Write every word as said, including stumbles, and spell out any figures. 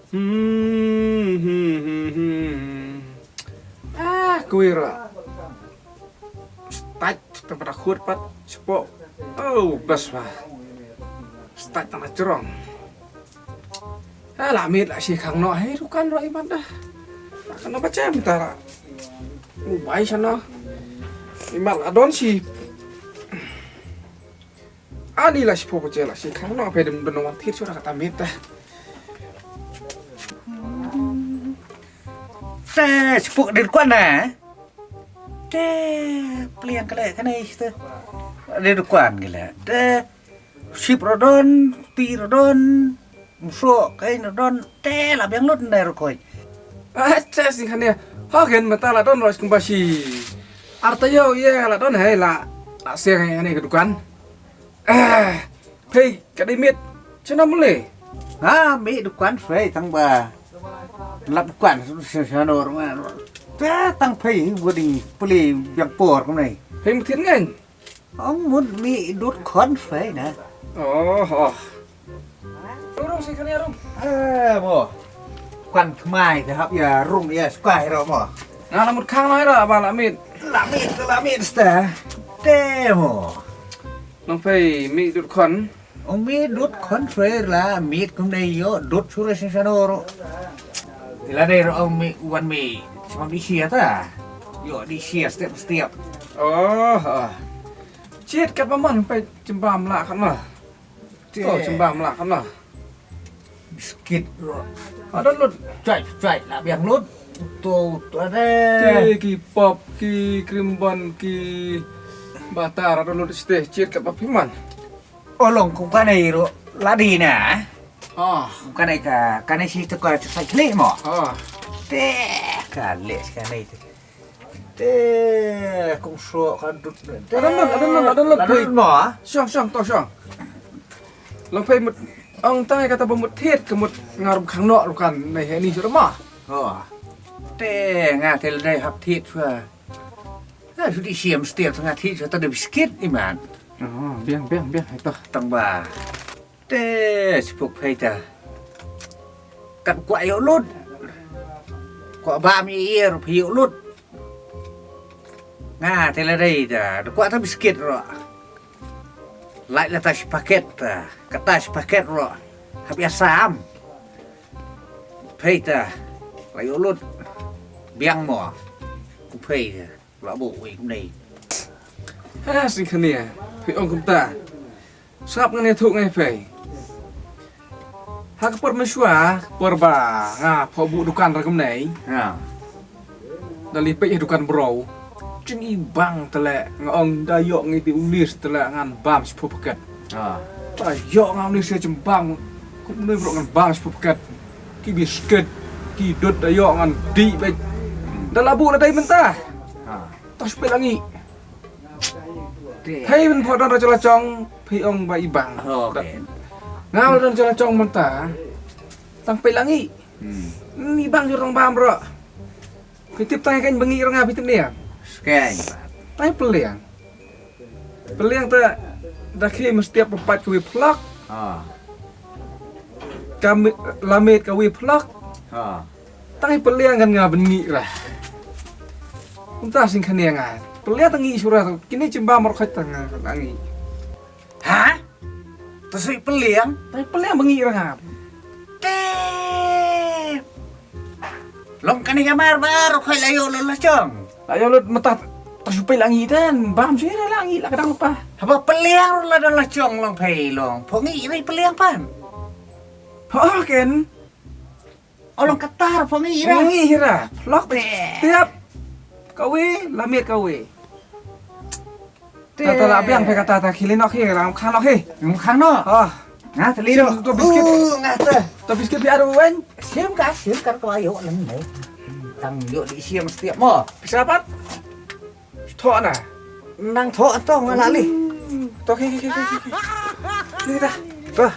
Hmm, hmm, hmm, hmm. Ah, kawei ruh. Stait, te pada khut pat, sepo. Oh, bas ba. Stait tang na jrong. Ah, la miet la shi khang noh, hei, dukan ruh imat dah. Kan ba chem ta la. U bai sana. Imat la don shi. Ani la shi pho che la shi khang noh, phe dem don wan thit sura kata miet dah. Te, sepuk di dukan na. Te, pliang kele kane iste. Di dukan kele. Te, sip rodon, ti rodon, musok, kai rodon, te, la biang lut ndai rokoi. Acha sing khane. Ha gen mata la don ros kumba shi. Arta yo ye la don hai la. La seng hai ane ke dukan. Ah, pei, ka dei miet. Chena mule. Ha, mi dukan fei tang ba. Lap dukan, se se no rong. Ta tang pei, bu ding peli biang por kum nei. Pei muthin ngan. Ong mut mi dut kon fei na. Oh, oh. Rung, rung, sing khane rung. Eh, mo. Kwan khmai te hap ya rung ya skwai ro mo. Nga la mut khang noi ra ba la mit. La mit, la mit sta. Te mo. Nong pei mi dut kon. Ong mi dut kon fei la mit kum nei yo dut sura sing sano ro. Ila dei ro ong mi wan mi. Semam di sia ta. Yo di sia step step. Oh, oh. Chiet kat ba man pei chembam la kan ma. To chembam la kan ma. Biskit ro. Ada lut. Cai cai la biang lut. To to ada. Te ki pop ki krimbon ki batar ada lut ste chiet kat ba piman. Olong kum kanai ro la di na. Ah. Kum kanai ka kanai si to ka sai klik mo. Ah. Te ka le kanai te. Te kum so ka dut. Ada lut, ada lut, ada lut. Ada lut mo. Shong shong to shong. Long pei mut ong tai kata ba mut thiet ka mut ngar khang nok rukan nei he ni sura ma. Oh. Te nga tel dai hap thiet sua. Ha, sudi siam setiap tengah thiet sua ta da biskit iman. Oh, biang biang biang hai to. Tang ba. Te sepuk pei ta. Kat kwa yo lut. Kwa ba mi ir pei yo lut. Nga te la dei ta, da kwa ta biskit ro. Lai la ta shi paket ta, ka ta shi paket ro. Hap ya sam. Pei ta. La yo lut. Biang mo. Ku pei ta. La bu wei kum nei. Ha sing khane. Pei ong kum ta. Sap ngan ïathuh ngai phi. Ha ka por mynshuwa, ka por ba nga pho buh dukan ra kumne. Ha. Da leit peit ha dukan bro. Jingibang te leh nga ong da ïoh ngi te u list te leh ngan bam shiphew paket. Ha. Da ïoh nga u list sha jingbam. Kumne bro ngan bam shiphew paket. Ki biskit, ki dud da ïoh ngan dih beit. Da la buh la dei mynta. Ha. Tang phi la ngi. Phi ban pho don ra jong la jong phi ong ba i bang. Nga la don jong la jong mynta. Tang phi la ngi. Ni bang jong tang bam ro. Phi tip tang kan ba ngi ra nga phi tip ne. Tang phi liang. Phi liang ta da khi mesti apa pat ka wi phlak. Ka mi- lamit ka wi phlak. Tang i peliang kan nga byngi ra. Kumta sing khane nga. Peliang tang i sura tu. Kini chimba mar khoi tang nga ngi. Ha? Tu sui peliang? Tang i peliang byngi ra nga. Te. Long kani ka mar bar khoi la yo lo la chong. La yo lo mata ta supai la ngi tan. Bam sui ra la ngi la kadang pa. Haba peliang la da la chong long phai long. Pho ngi ri peliang pan. Pho ken. Olong katar pho ngi ira. Ngi ira. Lok tiap. Kawi lamit kawi. Tata la biang phe kata ta khili nok hi ram khan nok hi. Ram khan nok. Oh. Nga tali nok. To biskit. Nga ta. To biskit bi aru wen. Sim ka sim kar ko ayo lang ne. Tang yo di siam setiap mo. Bisa pat? Thoh na. Nang thoh to nga la leh. To ki ki ki ki. Ki ta. To.